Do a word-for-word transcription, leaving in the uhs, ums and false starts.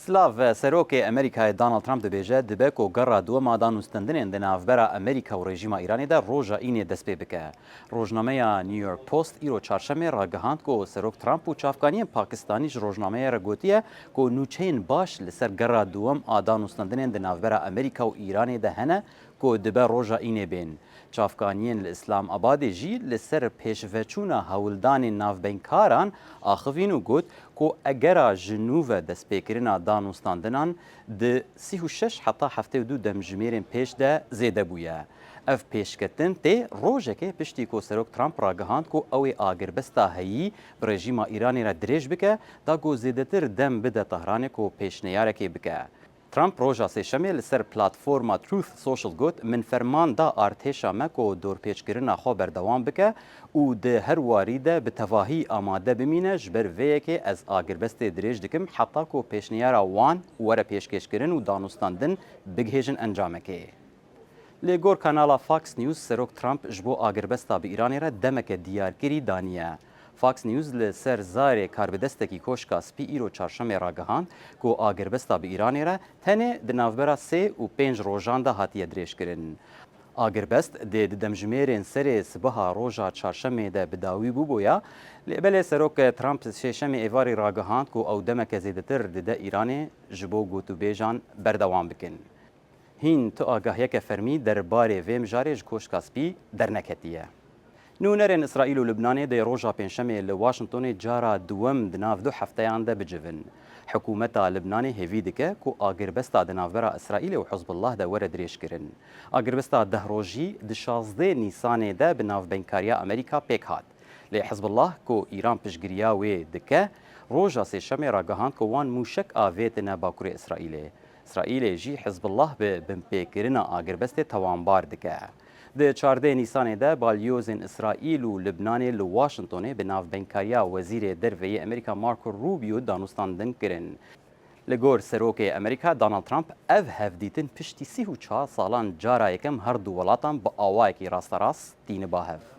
Silav, Serokê Amerîkayê Donald Trump dibêje, dibe ku gera duwem a danûstendinên di navbera Amerîka û rejîma Îranê de roja Înê dest pê bike. Rojnameya New York Post îro çarşemê ragihand ku Serok Trump û çavkaniyên Pakistanî ji rojnameyê re gotiye ku nûçeyên baş li ser gera duwem a danûstendinên di navbera Amerîka û Îranê de hene ku dibe roja Înê bên. Çavkaniyên li Îslamabadê jî li ser pêşveçûna hewldanên navbeynkar axivîn û got ku egera ji nû ve destpêkirina danûstandinan di sî û şeş heta heftê û du demjimêrên pêş de zêde bûye. Ev pêşketin tê rojekê piştî ku Serok Trump ragihand ku ew ê agirbesta heyî bi rejîma Îranê re dirêj bike, da ku zêdetir dem bide Tehranê ku pêşneyarekê bike. Trump roja Sêşemê li ser platforma Truth Social got, "Min ferman da artêşa me ku dorpêçkirina xwe berdewam bike û di her warî de bi tevahî amade bimîne, ji ber vê yekê ez agirbestê dirêj dikim heta ku pêşniyara wan were pêşkêşkirin û danûstandin bigihêjin encamekê." Li gor kanala Fox News, Serok Trump ji bo agirbesta bi Îranê re demeke diyarkirî daniye. Fox News li ser zarê karbidestekî Koşka Spî îro çarşemê ragihand ku agirbesta bi Îranê re tenê di navbera sê û pênc rojan de hatiye dirêjkirin. Agirbest dê di demjimêrên serê sibeha roja çarşemê de bi dawî bûbûya, lê belê Serok Trump Sêşemê êvarî ragihand ku ew demeke zêdetir dide Îranê ji bo gotûbêjan berdewam bikin. Hîn tu agahiyeke fermî derbarê vê mijarê ji Koşka Spî derneketiye. Nûnerên Îsraîl û Libnanê dê roja Pêncşemê li Washingtonê cara duwem di nav du hefteyan de bicivin. Hikûmeta Libnanê hêvî dike ku agirbesta di navbera Îsraîlê û Hizbullah de were dirêjkirin. Agirbesta deh rojî di şazdeh Nîsanê de bi navbeynkariya Amerîka pêk hat. Lê Hizbullah ku Îran piştgiriya wê dike, roja Sêşemê ragihand ku wan mûşek avêtine bakurê Îsraîlê. Îsraîlê jî Hizbullah bi binpêkirina agirbestê tawanbar dike. Di çardeh Nîsanê de balyozên Îsraîl û Libnanê li Washingtonê bi navbeynkariya Wezîrê Derve yê Amerîka Marco Rubio danûstandin kirin. Li gor Serokê Amerîka Donald Trump, ev hevdîtin piştî sî û çar salan cara yekem her du welatan bi awayekî rasterast tîniba hev.